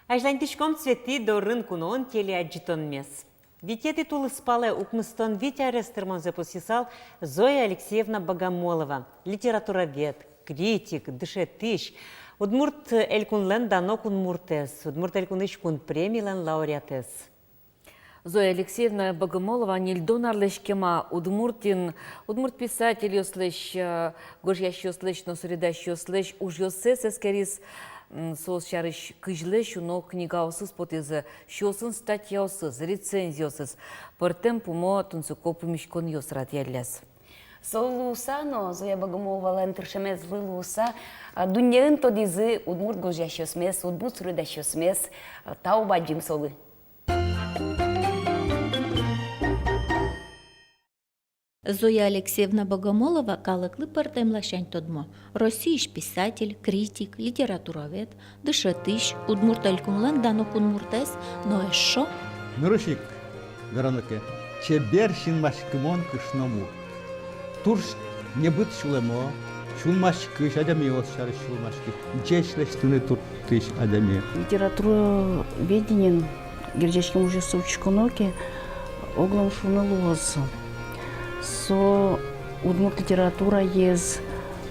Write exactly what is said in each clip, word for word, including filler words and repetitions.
Азьланьтӥськом «Цветы дорын куноын» телеадӟытонмес. Витетӥ тулыспалэ укмыстон вить арес тырмонзэ пусйысал Зоя Алексеевна Богомолова, литературовед, критик, дышетӥсь, Удмурт Элькунлэн дано кунмуртэз, Удмурт Элькунысь кун премилэн лауреатэз. Зоя Алексеевна Богомолова ньыльдон арлэсь кема Удмуртиын удмурт писательёслэсь, э, гожъясьёслэсь но суредасьёслэсь ужъёссэс эскериз. М, соос сярысь кызьлэсь уно книгаосыз потӥзы, сюосын статьяосыз, рецензиосыз. Пӧртэм пумо тунсыко пумиськонъёс радъялляз. Со луыса но, Зоя Богомоловалэн тыршемезлы луыса, а, дуннеын тодӥзы удмурт гожъясьёсмес, удмурт суредасьёсмес. А, тау бадӟым солы. Зоя Алексеевна Богомолова калыклы пӧртэм ласянь тодмо: Россиысь писатель, критик, литературовед, дышетӥсь, Удмурт Элькунлэн дано кунмуртэз, но эшшо... Нырысь ик верано ке, чебер синмаськымон кышномурт. Туж небыт сюлэмо, сюлмаськись, адямиос сярысь сюлмаськись, ӟеч лэсьтыны туртӥсь адями. Литературоведениен герӟаськем ужъёссэ учконо ке, оглом шуыны луоз, со удмурт литератураез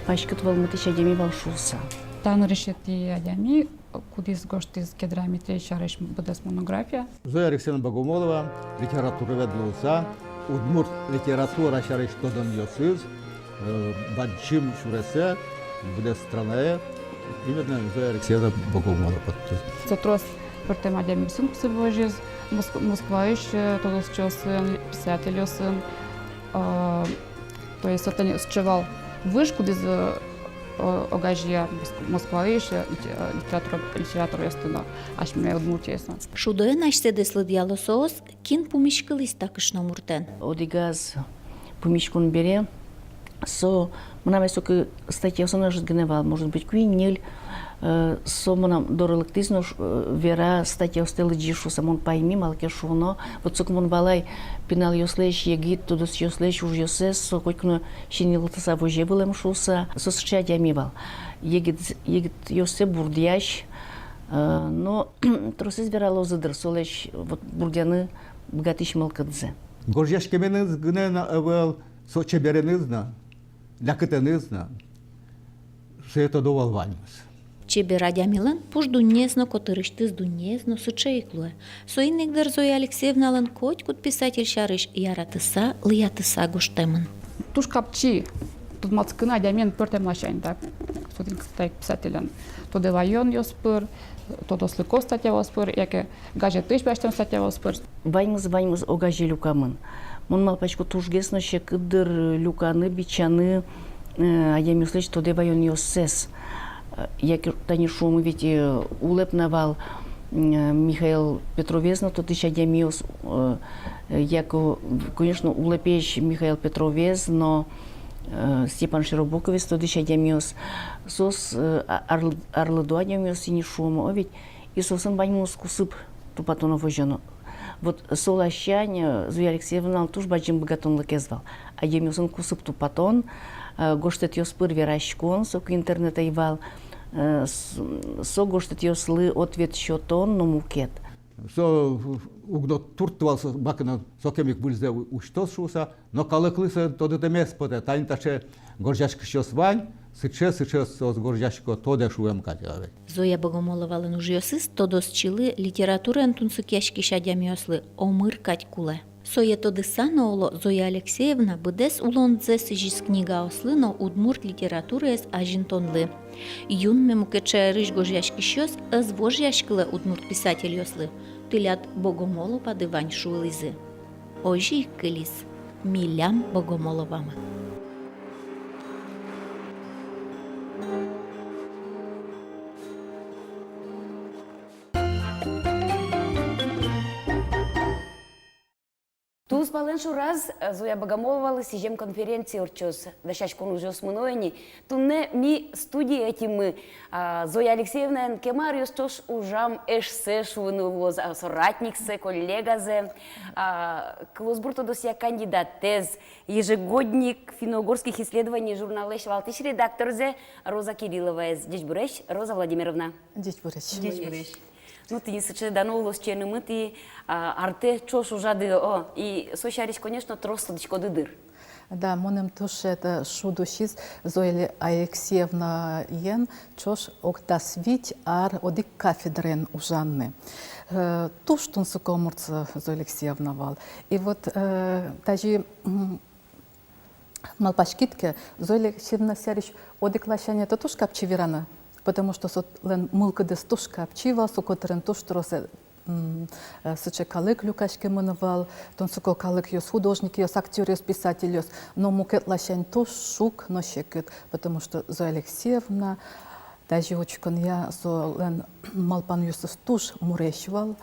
паськыт вӧлмытӥсь адями вал шуыса. Та нырысетӥ адями, кудӥз гожтӥз Кедра Митрей сярысь быдэс монография. Зоя Алексеевна Богомолова литературовед луыса, удмурт литература сярысь тодонъёсыз, э, бадӟым сюресэ быдэс странае именно Зоя Алексеевна Богомолова поттӥз. Со трос пӧртэм адямиосын кусып возиз, Моск-, Москваысь, э, тодосчиосын, писательёсын, э, то есть со тани сыӵе вал выж, кудӥз, э, огазея Моск-, Москваысь, э, лите-, э, литература, литераторъёсты но асьме Удмуртиысь но. Шудоен асьсэдыз лыдъяло соос, кин пумиськылӥз та кышномуртэн. Одӥгаз пумиськон бере, со, мынам ай соку статьяосы но ӧжыт гинэ вал, может быть, куинь-ньыль, э, со мынам доры лыктӥз но ш-, э, вера: статьяостэ лыдӟи шуыса. Мон пайми, малы ке шуоно, вот соку мон валай пиналъёслэсь, егит тодосчиослэсь ужъёссэс, со котьку но синйылтыса возе вылэм шуыса. Со сыӵе адями вал. Егит, егитъёссэ бурдъясь, э, но тросэз вералозы дыр солэсь вот бурдъяны быгатӥсь мылкыдзэ. Гожъяськеменыз гинэ но ӧвӧл, со чебереныз но, лякытэныз но, сое тодо вал ваньмыз. Чебер адямилэн пуш дуннеез но, котырысьтыз дуннеез но сыӵе ик луэ. Соин ик, дыр, Зоя Алексеевналэн котькуд писатель сярысь яратыса, лыятыса гожтэмын. Туж капчи тодматскыны адямиен пӧртэм ласянь, да. Со тӥни кстати писателен тодэ ваёнъёс пыр, тодослыко статьяос пыр, яке газетысь басьтэм статьяос пыр. Ваньмыз, ваньмыз огазе люкамын. Мон малпасько, тужгес но секыт, дыр, люканы, бичаны, э, адямиослэсь тодэ ваёнъёссэс. Э, яке тани шуом, ведь, э, улэп на вал, м, э, Михаил Петровез но тодӥсь адямиос, э, э, яке, конечно, улэпесь Михаил Петровез но, э, Степан Широбоковез тодӥсь адямиос. Соос, э, а-, арлы-, арлыдо адямиос ини, шуом, о, ведь. И соосын ваньмыз кусып тупатоно, возёно. Вот со ласянь, э, Зоя Алексеевналэн туж бадӟым быгатонлыкез вал. Адямиосын кусып тупатон, э, гожтэтъёс пыр вераськон, соку интернет ӧй вал, э, с-, со гожтэтъёслы ответ сётон но мукет. Со уг но туртты вал со бакын но сокем ик выльзэ у-, усьтоз шуыса, но калыклы со тодытэмез потэ, тани таӵе гожъяськисьёс вань, сыӵе, сыӵе соос гожъясько, тодэ шуэм кадь. Зоя Богомоловалэн ужъёсыз тодосчилы, литератураен тунсыкъяськись адямиослы омыр кадь кулэ. Сое тодыса но, оло, Зоя Алексеевна быдэс улонзэ сӥзиз книгаослы но удмурт литератураез азинтонлы. Юнме мукет шаерысь гожъяськисьёс ӧз вожъяськылэ удмурт писательёслы, тӥляд Богомоловады вань шуылӥзы. Озьы ик кылиз милям Богомоловамы. Тулыспалэн шораз, э, Зоя Богомоловалы сӥзем конференция ортчоз. Дасяськон ужъёс мыно ини. Туннэ ми студие ӧтимы, а, Зоя Алексеевнаен кема аръёс ӵош ужам эшсэ шуыны луоз, а, соратниксэ, коллегазэ, а, кылосбур тодосъя кандидатэз, «Ежегодник финно-угорских исследований» журналлэсь валтӥсь редакторзэ Роза Кирилловаез. Ӟечбуресь, Роза Владимировна. Ӟечбуресь. Ӟечбуресь. Ну, тӥни сыӵе дано улосчиенымы тӥ, а, артэ ӵош ужады, о, и со сярысь, конечно, трос тодӥськоды дыр. Да, мыным туж это шуд усиз Зоя Алексеевнаен ӵош ог дас вить ар одӥг кафедраын ужаны. Э, туж тунсыко мурт Зоя Алексеевна вал. И вот, э, тазьы, м, малпаськид ке, Зоя Алексеевна сярысь одӥг ласянь это туж капчи вераны, потому что солэн мылкыдыз туж капчи вал, со котырын туж трос, э, м, э, сыӵе калык люкаськемын вал, тунсыко калыкъёс, художникъёс, актёръёс, писательёс, но мукет ласянь туж шуг но секыт, потому что Зоя Алексеевна, тазьы учконъя, солэн малпанъёсыз туж муресь вал,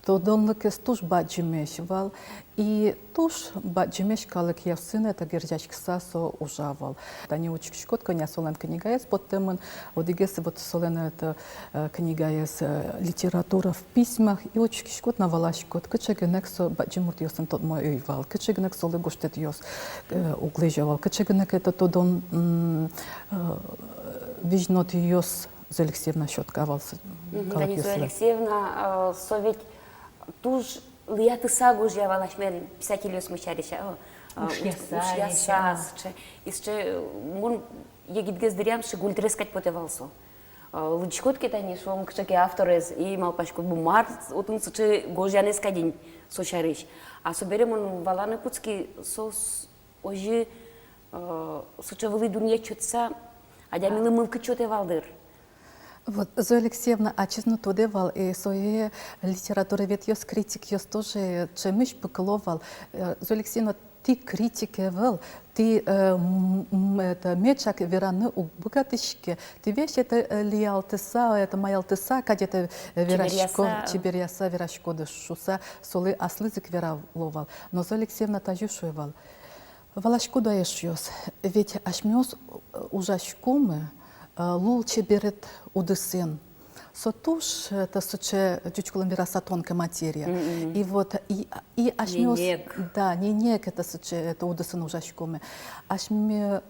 тодонлыкез туж бадӟымесь вал, и туж бадӟымесь калыкъёсын это герӟаськыса со ужа вал. Тани учкиськод, кӧня солэн книгаез поттэмын, одӥгез вот солэн это, э, книгаез, э, «Литература в письмах», и учкиськод но валаськод, кыӵе гинэ ке со бадӟым муртъёсын тодмо ӧй вал, кыӵе гинэ ке солы гожтэтъёс, э, уг лэзё вал, кыӵе гинэ ке это тодон, м, э, визьнодъёс Зоя Алексеевна сётъя вал со-, мгм, калыкъёслы. Тани Зоя Алексеевна, э, со ведь туж лыдъятыса гожъя вал асьмелэн писательёсмы сярысь, а, э, ушъяса, ушъяса, сыӵе, и сыӵе, э, мон егитгес дыръям сыӵе гультреска кадь потэ вал со. Э, лыдӟиськод ке тани, шуом, кыӵе ке авторез, и малпаськод, бу, мар отын сыӵе гожъянэз кадь ини со сярысь. А собере мон валаны кутски, со с-, озьы, э, сыӵе вылӥ дунъет сётыса, адямилы мылкыд сётэ вал дыр. Вот, Зоя Алексеевна ачиз но тодэ вал, и сое литературоведъёс, критикъёс тоже ӵемысь пыкыло вал. Э, Зоя Алексеевна, тӥ критик ӧвӧл, тӥ, э, м, м, это, меӵак вераны уг быгатӥське, тӥ весь это, э, лыдъялтыса, это, маялтыса кадь это, э, верасько, чеберъяса, чеберъяса вераськоды шуса, солы аслыз ик верало вал. Но Зоя Алексеевна тазьы шуэ вал. Валаськоды-а, эшъёс, ведь асьмеос, э, ужаськомы, э, лулчеберет удысын. Со туж, э, это сыӵе, ӟуч кылын вераса, тонкая материя. Мгм. И вот, и, и асьмеос, ненег. Да, ненег это сыӵе, это удысын ужаськомы. Асьме-,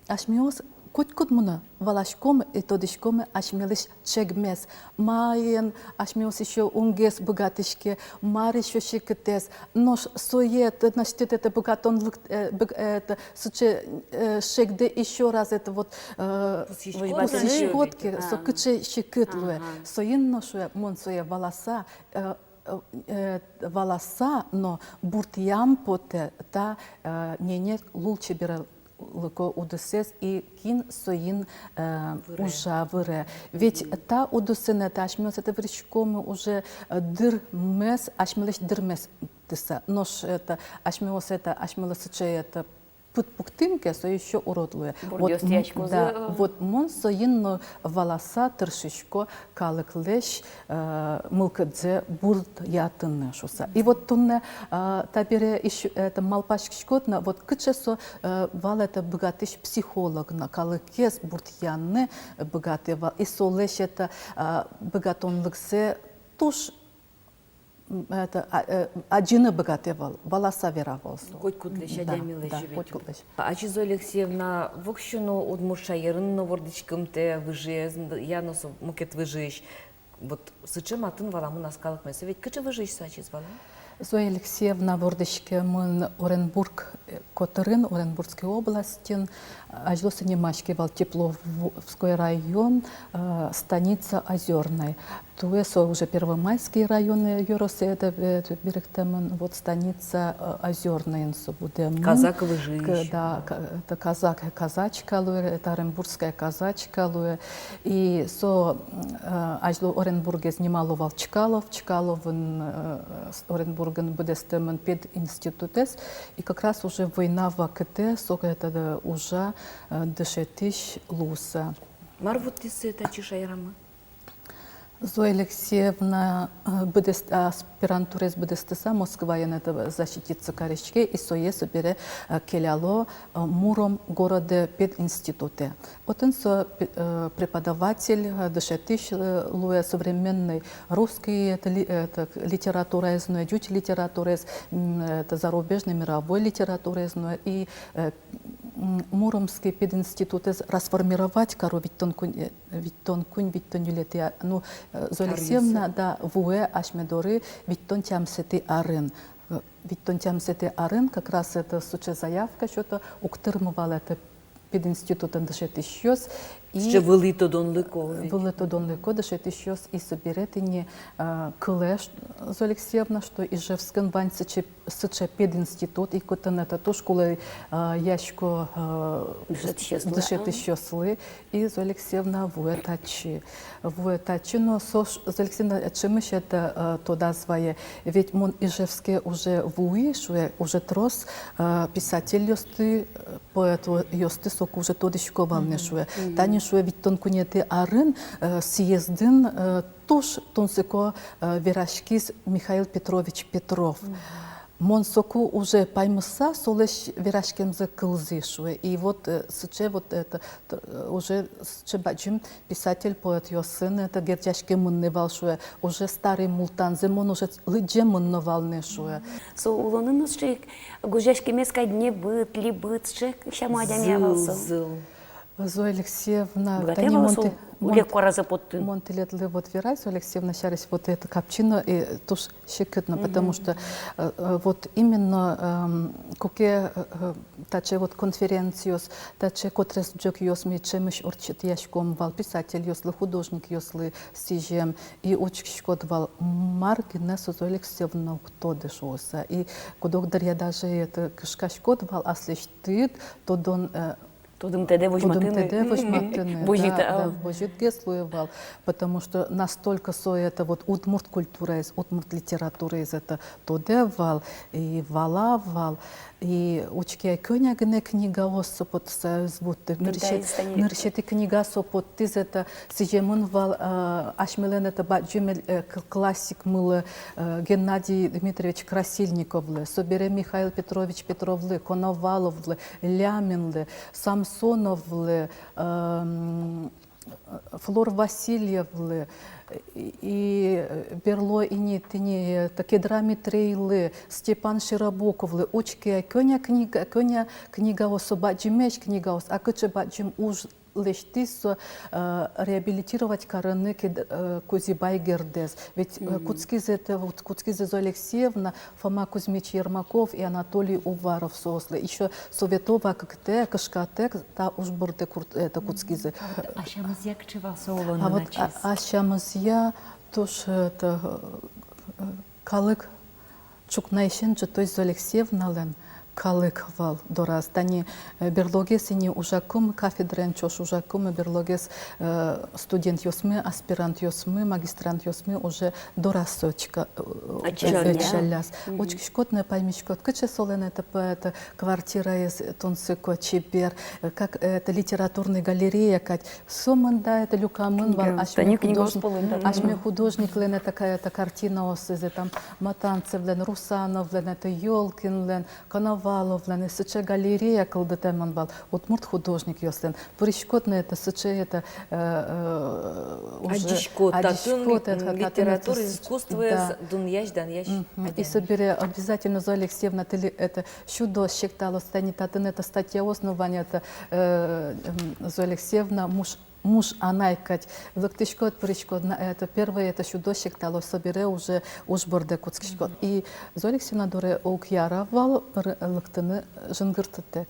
асьмеос котькудмы но валаськомы и тодӥськомы асьмелэсь чегмес. Маин асьмеос ещё уггес быгатӥське, мар ещё секытэз. Нош сое, это, значит, это быгатонлык, э, быг-, это, сыӵе, э, шегдэ ещё раз, это вот, э, пусйиськод ке, со кыӵе секыт луэ. Ага. Соин но шуэ, мон сое валаса, э, э, э, валаса но бурдъям потэ та, э, ненег лулчеберет лыко удысэз, и кин соин, э, ужа, выре. Ведь та удысын, это, асьмеос, это, выриськомы уже, э, дырмес, асьмелэсь дырмес тыса. Нош, это, асьмеос, это, асьмелы сыӵе, это, пыд пуктӥм ке, со ещё урод луэ. Бурдъёс тӥяськозы. Да, вот мон соин но валаса тыршисько калыклэсь, э, мылкыдзэ бурдъятыны шуса. И вот туннэ, э, табере ещё, это, малпаськиськод на, вот кыӵе со, э, вал, это, быгатӥсь психолог на, калыкез бурдъяны быгатэ вал. И солэсь, это, э, быгатонлыксэ туж, м, это, а, э, адӟыны быгатэ вал, валаса вера вал со. Котькудлэсь, да, адямилэсь, да, ведь. Котькудлэсь. Ачиз Зоя Алексеевна воксё но удмурт шаерын но вордӥськымтэ, выжыез, я но со мукет выжыысь. Вот сыӵе матын валамон ас калыкмес. Ведь кыӵе выжыысь со ачиз вал-а? Зоя Алексеевна вордӥськемын Оренбург, э, котырын, Оренбургской областьын, азьло со нимаське вал Тепловской район, э, станица Озёрная. Туэ со уже Первомайский район, э, ёросэ, это, э, берыктэмын, вот станица, э, Озёрнайын со будэмын. Казак выжыысь. К-, да, ка-, это казак, казачка луэ, это оренбургская казачка луэ. И со, э, азьло Оренбургез нимало вал Чкалов, Чкаловын, э, с-, Оренбургын быдэстэмын пединститутэз, и как раз уже война вакытэ со, это, да, ужа, э, дышетӥсь луыса. Мар вуттӥз сое татчы, шаерамы? Зоя Алексеевна, э, быдэст-, аспирантураез быдэстыса, Москваын, это, защититься кариське, и сое собере, э, келяло, э, Муром городэ пединститутэ. Отын со пе-, э, преподаватель, э, дышетӥсь, э, луэ современной русской, это, ли-, это, литератураез но, ӟуч литератураез, м, это, зарубежной, мировой литератураез но, и, э, м, Муромский пединститутэз расформировать каро витьтон куинь, э, витьтон куинь, витьтон ньылетӥ, а, ну, э, Зоя Алексеевна, да, вуэ асьме доры витьтон тямысэтӥ арын. Э, витьтон тямысэтӥ арын как раз это сыӵе заявка сёто, уг тырмы вал это пединститутын дышетӥсьёс. И сыӵе вылӥ тодонлыко ведь. Вылӥ тодонлыко дышетӥсьёс, и собере тӥни, э, кылэ, ш-, Зоя Алексеевна, что Ижевскын вань сыӵе, сыӵе пединститут, и кытын это туж кулэ, э, ясько, э, дышетӥсьёслы, а? Дышетӥсьёслы, и Зоя Алексеевна вуэ татчы. Вуэ татчы, но со ш-, Зоя Алексеевна ӵемысь это, э, тодаз вае. Ведь мон Ижевске уже вуи, шуэ, уже трос, э, писательёсты, э, поэтъёсты соку уже тодӥсько вал ни, шуэ. Тани, шуэ, витьтон куинетӥ арын, э, съездын, э, туж тунсыко, э, вераськиз Михаил Петрович Петров. Мон соку уже паймыса, солэсь вераськемзэ кылзӥ, шуэ. И вот, э, сыӵе вот это, т-, э, уже сыӵе бадӟым писатель, поэтъёсын это герӟаськемын ни вал, шуэ. Уже Старый Мултанзэ мон уже лыдӟемын но вал ни, шуэ. Со улонын но сыӵе ик гожъяськемез кадь небыт, либыт, сыӵе сямо адями-а вал со? Зыл, зыл. Зоя Алексеевна, быгатэ вал со улэ куаразэ поттыны? Мон тӥледлы вот верай Зоя Алексеевна сярысь, вот это капчи но, э, туж секыт но, потому что, э, э, вот именно, эм, куке, э, э, таӵе вот конференциос, таӵе котрес ӝӧкъёс ми ӵемысь ортчытъяськом вал писательёслы, художникъёслы сӥзем, и учкиськод вал, мар гинэ со Зоя Алексеевна уг тоды шуыса. И куд-ог дыръя даже это кышкаськод вал аслэсьтыд тодон, э, тодымтэдэ возьматыны. Тодымтэдэ возьматыны, да, да, возьытгес луэ вал, потому что настолько со это вот удмурт культураез, удмурт литератураез это тодэ вал и вала вал. И учке ай, кӧня гинэ книгаос со поттыса ӧз вутты. Нырысетӥ, нырысетӥ книга со поттӥз, это сӥземын вал, э, асьмелэн это бадӟым, э, к-, классикмылы, э, Геннадий Дмитриевич Красильниковлы, собере Михаил Петрович Петровлы, Коноваловлы, Ляминлы, Самсоновлы, эм, Флор Васильевлы, и, и берло ини тӥни, э, та Кедра Митрейлы, Степан Широбоковлы, учке ай, кӧня книга, кӧня книгаос со, бадӟымесь книгаос, а кыӵе бадӟым уж лэсьтӥз со, э, реабилитировать карыны Кед-, э, Кузебай Гердэз. Ведь, э, кутскиз это, вот кутскиз Зоя Алексеевна, Фома Кузьмич Ермаков и Анатолий Уваров соослы. Ещё совето вакыттэ, кышкатэк та уж борды курт-, это, кутскизы. А вот асьмеос кыӵе вал со улонын? А вот асьмеос туж, это, э, калык ӵукнаысен ӝытозь Зоя Алексеевналэн калык вал дораз. Тани, э, берлогес ини ужакум, кафедраен ӵош ужакум, берлогес, э, студентъёсмы, аспирантъёсмы, магистрантъёсмы уже дораз со ӧтчка-, э, ӧтчалляз. Учкиськод но паймиськод, кыӵе солэн это, это квартираез тунсыко, чебер, э, как это литературный галерея кадь. Сомында это люкамын вал асьме художник-, асьме художниклэн это ка-, это картинаосыз, это Матанцевлэн, Русановлэн, это Ёлкинлэн, Коноваловлэн, и сыӵе галерея кылдытэмын вал удмурт художникъёслэн. Пыриськод но это сыӵе это, э, э, уже адӟиськод, адӟиськод татын, это, м, татын литература, это искусство, да, дунъясь, данъясь. И собере обязательно, Зоя Алексеевна, тӥледлы это сюдоз, секталоз, тани татын это статьяос но вань, это, э, м, Зоя Алексеевна, муш муш анай кадь. Лыктӥськод, пыриськод, на, это, первое, это сюдоз, секталоз, собере уже уж борды кутскиськод. И Зоя Алексеевна доры уг яра вал пыр-, лыктыны жингыртытэк.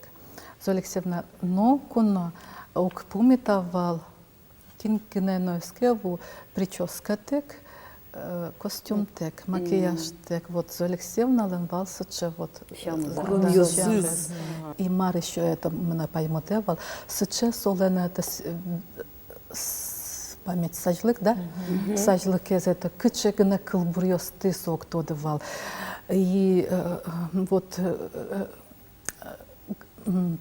Зоя Алексеевна ноку но уг пумита вал, кин гинэ но ӧз ке ву, причёскатэк, э, костюмтэк, макияжтэк. Вот Зоя Алексеевналэн вал сыӵе вот, э, сямыз. Да, кылъёсыз. Сямыз. И мар ещё это мынэ паймытэ вал, сыӵе солэн это с-, с-, память, сазьлык, да? Сазьлыкез, это кыӵе гинэ кылбуръёсты со уг тоды вал. И, э, э, вот, э, э, м,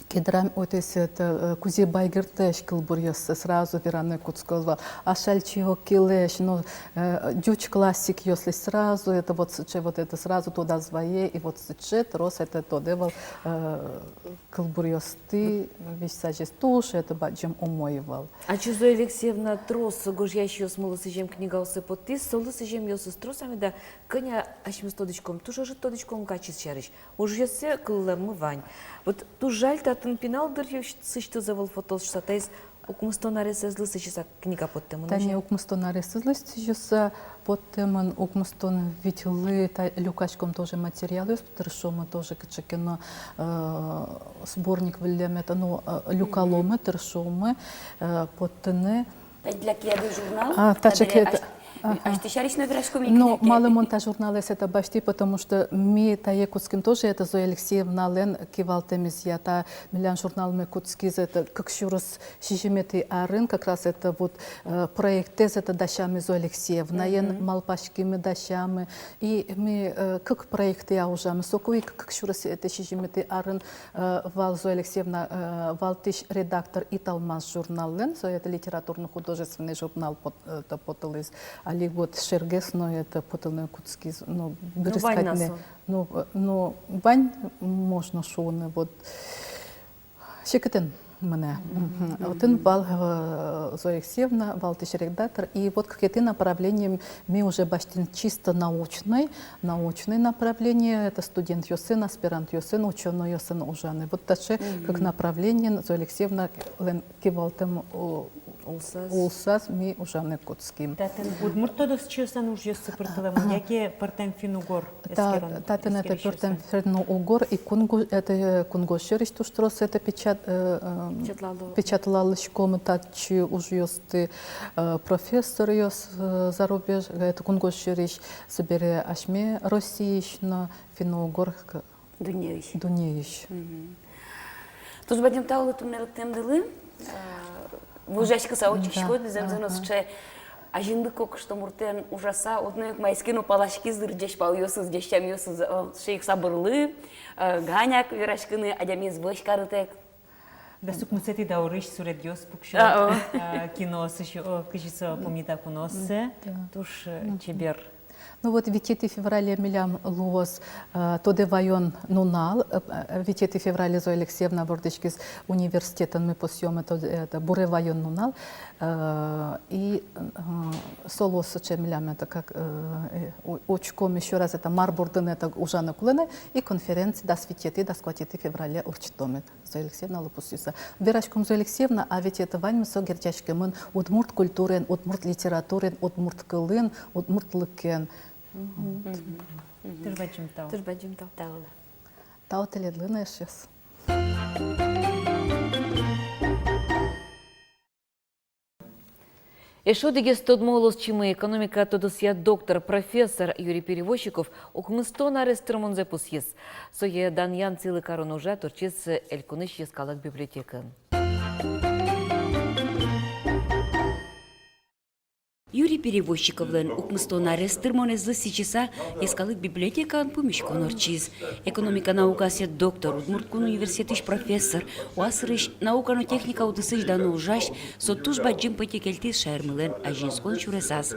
Кедрам отысь это, э, Кузебай Гердлэсь кылбуръёссэ сразу вераны кутскоз вал. Ашальчи Окилэсь, ну, э, ӟуч классикъёслэсь сразу это вот сыӵе вот это сразу тодаз вае, и вот сыӵе трос это тодэ вал, э, кылбуръёсты весь сазез туж это бадӟым умой вал. Ачиз, Зоя Алексеевна, трос гожъясьёсмылы сӥзем книгаоссэ поттӥз, солы сӥземъёсыз трос, а меда кӧня асьмеос тодӥськом, туж ӧжыт тодӥськом ачиз сярысь. Ужъёссэ кыллэммы вань. Вот туж жаль, татын пинал дыръёсысьтыз ӧвӧл фотоос шуса, таиз укмыстон аресэзлы сӥзьыса книга поттэмын. Тани уже укмыстон аресэзлы сӥзьыса поттэмын, укмыстон витьлы та люкаськом тоже материалъёс, тыршомы тоже кыӵе ке но, э, сборник выллем это, ну, э, люкаломы, тыршомы, э, поттыны. Педляки яды журнал. А, таӵе ке, табере ась-, ага. Асьтэ сярысь но вераськом ик. Ну, книга. Малы мон та журналэз это басьтӥ, потому что ми тае кутским тоже это Зоя Алексеевналэн кивалтэмезъя, та милям журналмы кутскиз это кык сюрс сизьыметӥ арын, как раз это вот, э, проектэз это дасямы Зоя Алексеевнаен, мгм, малпаськимы, дасямы. И ми, э, кык проектъя ужамы, соку ик кык сюрс это сизьыметӥ арын, э, вал Зоя Алексеевна, э, валтӥсь редактор «Италмас» журналлэн, со это литературно-художественный журнал пот-, это потылӥз, али вот шергес но это потылыны кутскиз, ну, ну, бырысь вань кадь на не со. Ну, э, ну, вань, можно шуыны, вот. Секытын мынэ. Мгм. Мгм. Отын вал, э, Зоя Алексеевна, валтӥсь редактор. И вот кыкетӥ направление ми уже басьтӥм чисто научной, научной направление, это студентъёсын, аспирантъёсын, учёнойёсын ужаны. Вот таӵе кык, мгм, направлениен Зоя Алексеевналэн кивалтэм, о, улсаз, улсаз ми ужаны кутским. Татын удмурт тодосчиослэн ужъёссы пыртылэмын, яке пӧртэм финн-угор? Та-, эскерон, татын это эскерисьёссы. Пӧртэм финн-угор и кунго-, это, э, кунгож сьӧрысь туж трос это печат-, э, э, печатлало, печатлалӥськом татчы ужъёсты, э, профессоръёс, э, зарубеж, э, это кунгож сьӧрысь, собере асьме Россиысь но финн-угор к-, дуннеысь. Дуннеысь. Мгм. Туж бадӟым тау луэ туннэ лыктэмдылы. Э, вожъяськыса учкиськод, да, зэмзэ но, ага, сыӵе азинлыко кышномуртэн ужаса, одно ик маиз ке но паласькиз дыр ӟеч палъёсыз, ӟеч сямъёсыз, э, сыӵе ик сабырлы, э, ганяк вераськыны, адямиез вӧсь карытэк. Дас укмысэтӥ даурысь суредъёс пуксё, а, о, э, киноосысь, о, кызьы со пумита кунооссэ, да, туж, э, мгм, чебер. Ну вот, витетӥ феврале милям луоз, э, тодэ ваён нунал, э, э, витетӥ феврале Зоя Алексеевна вордӥськиз университетын, ми пусъёмы тодэ, это, буре ваён нунал, э, и, э, со луоз сыӵе милям, это, как, э, э, у-, учком ещё раз, это, мар бордын, это, ужаны кулэ на, и конференция дас витетӥ, дас куатетӥ феврале ортчытомы. Зоя Алексеевналы пусйыса. Вераськом Зоя Алексеевна, а ведь это ваньмыз со герӟаськемын удмурт культураен, удмурт литератураен, удмурт кылын, удмуртлыкен. Мгм. Вот. Мгм. Туж бадӟым тау. Туж бадӟым тау. Тау. Тау тӥледлы но, эшъёс. Эшшо одӥгез тодмо улосчимы, экономика тодосъя доктор, профессор Юрий Перевозчиков укмыстон арес тырмонзэ пусйиз. Сое данъян сӥлы карон ужрад ортчиз Элькунысь йӧскалык библиотекаын. Юрий Перевозчиковлэн укмыстон арес тырмонэзлы сӥзьыса йӧскалык библиотекаын пумиськон ортчиз. Экономика наукаосъя доктор, Удмурт кун университетысь профессор, УАССР-ысь наука но техника удысысь дано ужась, со туж бадӟым пытьы кельтӥз шаермылэн азинскон сюресаз.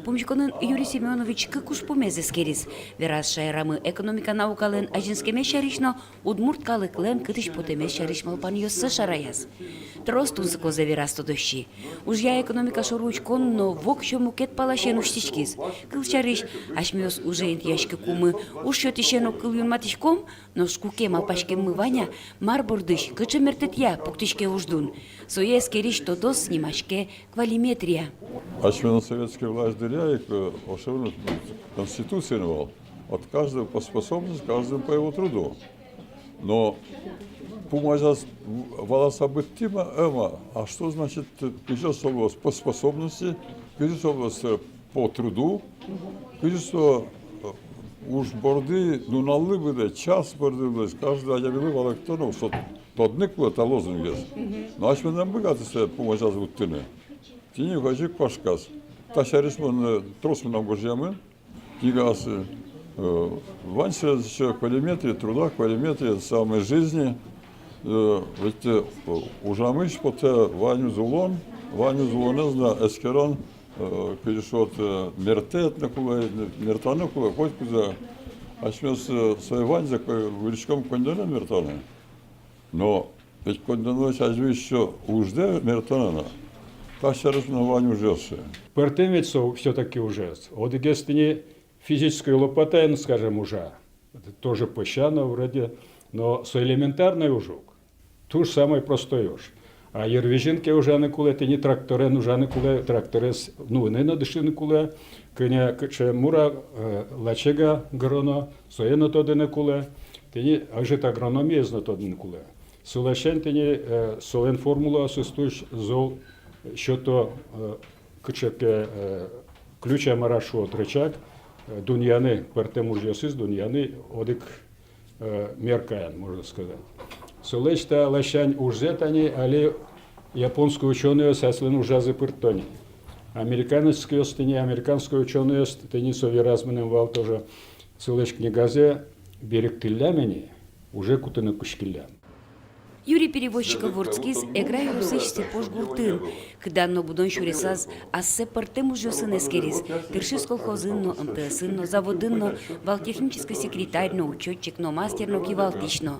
Пумиськонын Юрий Семёнович кык ужпумез эскериз: вераз шаерамы экономика наукалэн азинскемез сярысь но удмурт калыклэн кытысь потэмез сярысь малпанъёссэ шараяз. Трос тунсыкозэ вераз тодосчи. Ужъя экономика шоры учкон но воксё мукет паласен усьтӥськиз. Кылсярысь, асьмеос уже интыяськыкумы, уж сётӥсен огкыл юнматӥськом, нош куке малпаськеммы вань-а, мар бордысь, кыӵе мертэтъя пуктӥське уждун, сое эскерись тодос нимаське квалиметрия. Асьмелэн советской власть дыръя ик, э, ошемын, ну, конституциын вал: от каждого по способности, каждому по его труду. Но пумозяз валаса быдтӥм-а, ӧм-а, а что значит, э, кызьы со луоз по способности, кызьы со луоз, э, по труду, кызьы со, э, уж борды нуналлы быдэ, час борды быдэ, каждый адямилы валэктоно, со тодны кулэ та лозунгез. Но асьмелэн ӧм быгатэ сое пумозяз вуттыны. Тӥни озьы ик куашказ. Та сярысь мон, э, трос мынам гожъямын книгаосы, э, вань сярысь ещё: квалиметрия труда, квалиметрия самой жизни. Э, ведь, э, ужамысь потэ ваньмыз улон, ваньмыз улонэз но эскерон, э, кызьы шуод, э, мертэт но кулэ, мертаны кулэ, котькудзэ. Асьмеос, э, сое ваньзэ ко-, вырӥськом коньдонэн мертаны. Но ведь коньдонлэсь азьмыныз уждэ мертано на. Та сярысь но вань ужъёсы. Пӧртэм ведь со всё-таки ужез. Одӥгез тӥни физической лопатаен, скажем, ужа. Это тоже пӧся но вроде, но со элементарной уж ук. Туж самой простой уж. А йырвизьын ке ужаны кулэ, тӥни тракторен ужаны кулэ, тракторез нуыны но дышыны кулэ, кӧня кыӵе мур-а, э, лачег-а гыроно, сое но тодыны кулэ, тӥни ӧжыт агрономиез но тодыны кулэ. Со ласянь тӥни, э, солэн формулаосыз туж зол сёто, э, кыӵе ке, э, ключ-а, мар-а шуод, рычаг, э, дунъяны, пӧртэм ужъёсыз дунъяны одӥг, э, меркаен, можно сказать. Солэсь та ласянь ужзэ тани али японской учёнойёс аслэн ужазы пырто ни. Американецкойёс тӥни, американской учёнойёс тӥни со вераз мыным вал тоже. Солэсь книгазэ берыктӥллям ини, уже кутыны кутскиллям. Юрий Перевозчиков вордскиз Эгра ёросысь Сепож гуртын. Кыдан но будон сюресаз ассэ пӧртэм ужъёсын эскериз. Тыршиз колхозын но, МТС-ын но, заводын но, вал технической секретарь но, учётчик но, мастер но, кивалтӥсь но.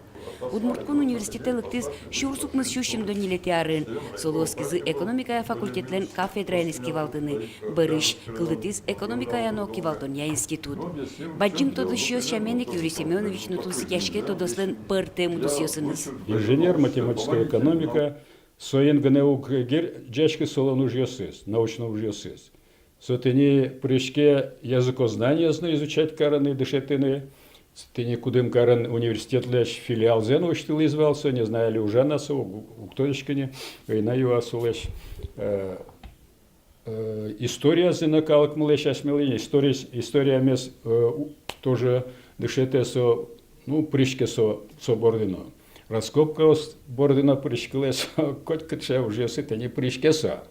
Удмурт кун университетэ лыктӥз сюрс укмыс сю сизьымдон ньылетӥ арын. Солы оскизы экономикая факультетлэн кафедраеныз кивалтыны. Бӧрысь кылдытӥз экономикая но кивалтонъя институт. Бадӟым тодосчиос сямен ик Юрий Семёнович но тунсыкъяське тодослэн пӧртэм удысъёсыныз. Инженер, математическая экономика, соин гинэ уг герӟаськы солэн ужъёсыз, научной ужъёсыз. Со тӥни пыриське языкознаниез но изучать карыны, дышетыны. Тӥни Кудымкарын университетлэсь филиалзэ но усьтылӥз вал со, не знаю, али ужа на со, уг, уг тодӥськы ни, ӧй на юа солэсь, э, э, историязэ но калыкмылэсь асьмелэн, историез, историямес, э, у-, тоже дышетэ со, ну, пыриське со, со борды но. Раскопкаос борды но пыриськылэ со, котькыӵе ужъёсы тӥни пыриське со.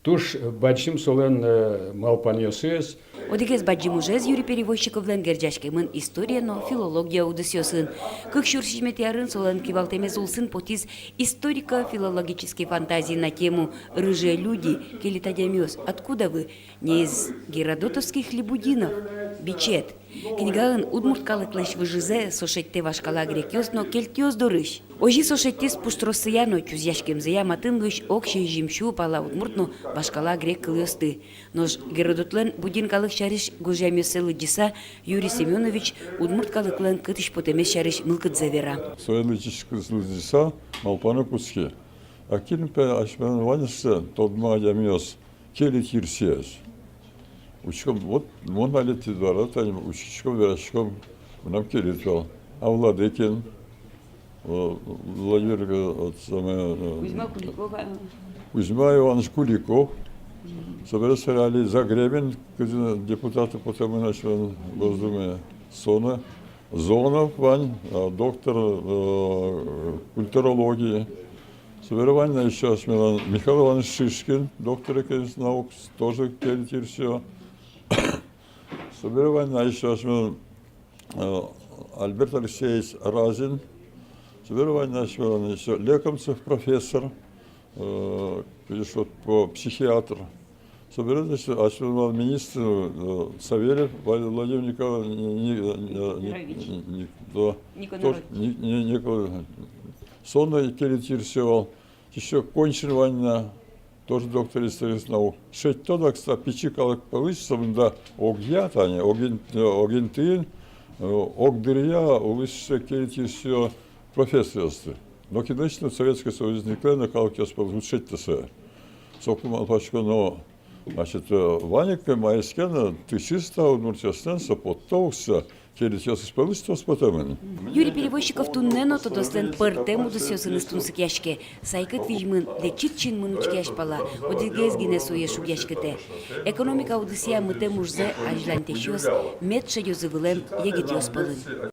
Туж бадӟым солэн, э, малпанъёсыз. Одӥгез бадӟым ужез Юрий Перевозчиковлэн герӟаськемын история но филология удысъёсын. Кык сюрс сизьыметӥ арын солэн кивалтэмез улсын потӥз историко-филологической фантазии на тему «Рыжие люди, келет адямиос, откуда вы?» Неиз Геродотовских ли Будинов, бичет. Книгаын удмурт калыклэсь выжызэ со шедьтэ вашкала грекъёс но кельтъёс дорысь. Озьы со шедьтӥз пуштроссыя но чузъяськемзыя матын луись ог сизьым сю пала удмурт но вашкала грек кылъёсты. Нош Геродотлэн будин калык сярысь гожъямъёссэ лыдӟыса, Юрий Семёнович удмурт калыклэн кытысь потэмез сярысь мылкыдзэ вера. Сое лыдӟись-, лыдӟыса, малпаны кутски: а кин пе асьмелэн ваньзэ тодмо адямиос, келет йырсиос? Учком, вот мон али тӥ доры тани учкисько, верасько, мынам келет вал. А Владыкин, э, Владимир, э, вот самое, э, Кузьма Куликов, а. Кузьма Иванович Куликов. Собере, собере али Загребин, кызьы депутаты потэмын асьмелэн Госдумае, со но. Зонов вань, э, доктор, э, культурологии. Собере вань на ещё асьмелэн Михаил Иванович Шишкин, доктор экономических наук, тоже келет йырсиё. Собере вань на ещё асьмелэн, э, Альберт Алексеевич Разин. Собере вань на асьмелэн ещё Лекомцев профессор, э, кызьы шуод, по, психиатр. Собере, значит, асьмелэн министр, э, Савельев Владимир Николаевич, Ни-, Ни-, Ни-, Никонорович. Ни-, Ни-, да, Никонорович. Тоже Ни-, Ни-, Николай. Со но келет йырсиё вал. Ещё Кончин вань на, тоже доктор исторических наук. Шедьтод-а, кстати, пичи калык пӧлысь, особенно огъя тани, огин-, огинтыын, э, огдыръя улӥсь келет йырсиё профессоръёсты. Но, конечно, Советский Союзын ик но калыкъёс пӧлысь уд шедьты сое. Соку малпасько, но, значит, э, вань ик маиз ке но, тысьыс та удмуртъёслэн со потто ук со, келетъёсыз пӧлысь трос потэмын. Юрий Перевозчиков туннэ но тодослэн пӧртэм удысъёсыныз тунсыкъяське. Сайкыт визьмын, лэчыт синмын учке азьпала, одӥгез гинэ сое шугъяськытэ: экономика удысъя мытэм ужзэ азьланьтӥсьёс мед шедёзы вылэм егитъёс пӧлын.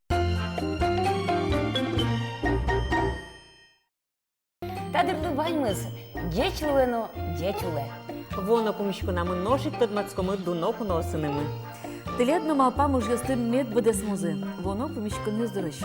Та дырлы ваньмыз. Ӟеч луэ но ӟеч улэ. Вуоно пумиськонамы нош ик тодматскомы дуно куноосынымы. Тӥлед но малпам ужъёсты мед быдэсмозы вуоно пумиськонъёс дорысь.